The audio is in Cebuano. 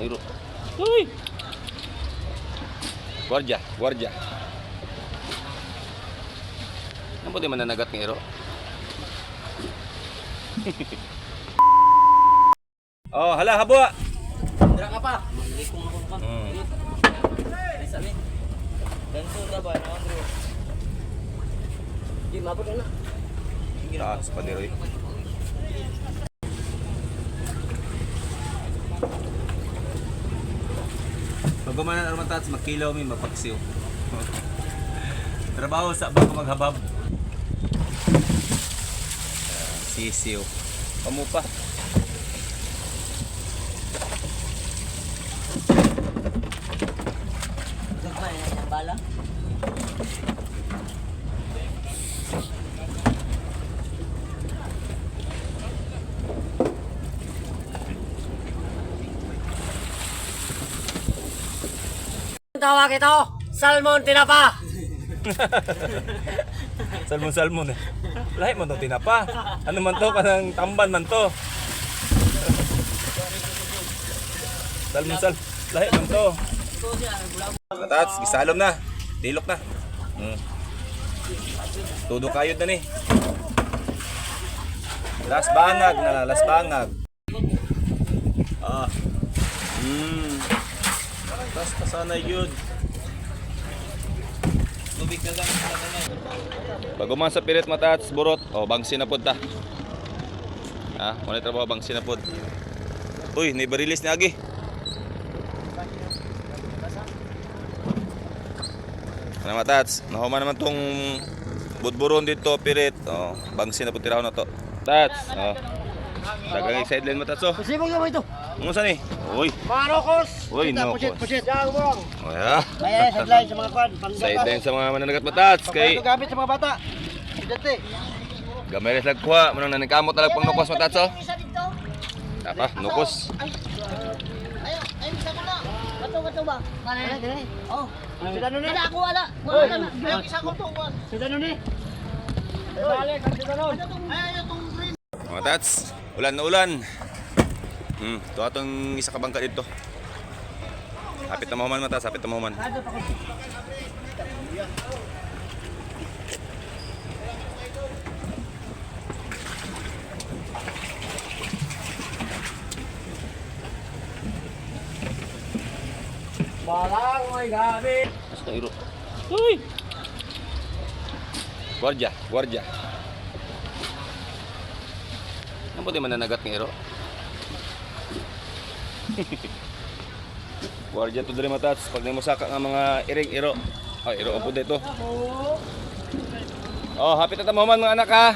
Basta iro. Uy! Guardia, guardia. Ano ba di mananagat ng iro? Oh, hala, habwa! Dira ka pa. Likong ako ka. Isa ni. Ganto ta ba no, Andrew? Di mabot na. Taas pa ni Roy. Pag gumanan ang tats, magkilaw mi, mapaksiw. Trabaho sa bago maghabab. Sisiw. Pamupa. Gagmay na bala. Tawag ito, salmon tinapa. Salmon-salmon eh. Lahi man to tinapa. Ano man to kanang tamban man to. Salmon sal. Lahi man to. Tats, gisalom na. Tilok na. Todo kayod na ni. Las bangag na, las bangag. Ah. Tas pasanay yun. Tubig ka gamit sa gamay. Bago man sa pilit matats, burot. O, bangsi na pod ta. Ha, wala trabaho, bangsi na pod. Uy, ni barilis ni Agi. Ano matats, nahuma naman tong budburon dito, pilit. O, bangsi na pod tirahon na to. Tats, o. Dagang sideline matats, oh. Pasibog na mo ito. Ano saan eh? Uy, Mga nokos. Uy, nokos. Pusit, pusit. Diyan mo. O, ya. May sideline sa mga kwan. Sideline sa mga mananagat matats. Kay, Kay gamit sa mga bata. Dati. gamay rin kuha. Manang naningkamot na lang pang nukos matats, oh. Isa dito. Tapa, nukos. Ay, ay, ay, isa ko na. Bato, bato ba? Kanina, kanina. Oh. Sila nun eh. Kada ako wala. Wala na. Ay, isa ko to. Sila nun eh. Balik, sila nun. Ay, ay, itong green. Mga tats, ulan na ulan. Ito atong isa ka bangka dito. Hapit na mahuman mga tats, hapit na mahuman. Balang may gabi. Basta iro. Uy! Guardia, guardia. Ano ba di mananagat ng iro? Guardia to diri matats pag nimo saka nga mga iring iro. Ay, iro po dito. Oh, hapit na tamaman mga anak ha.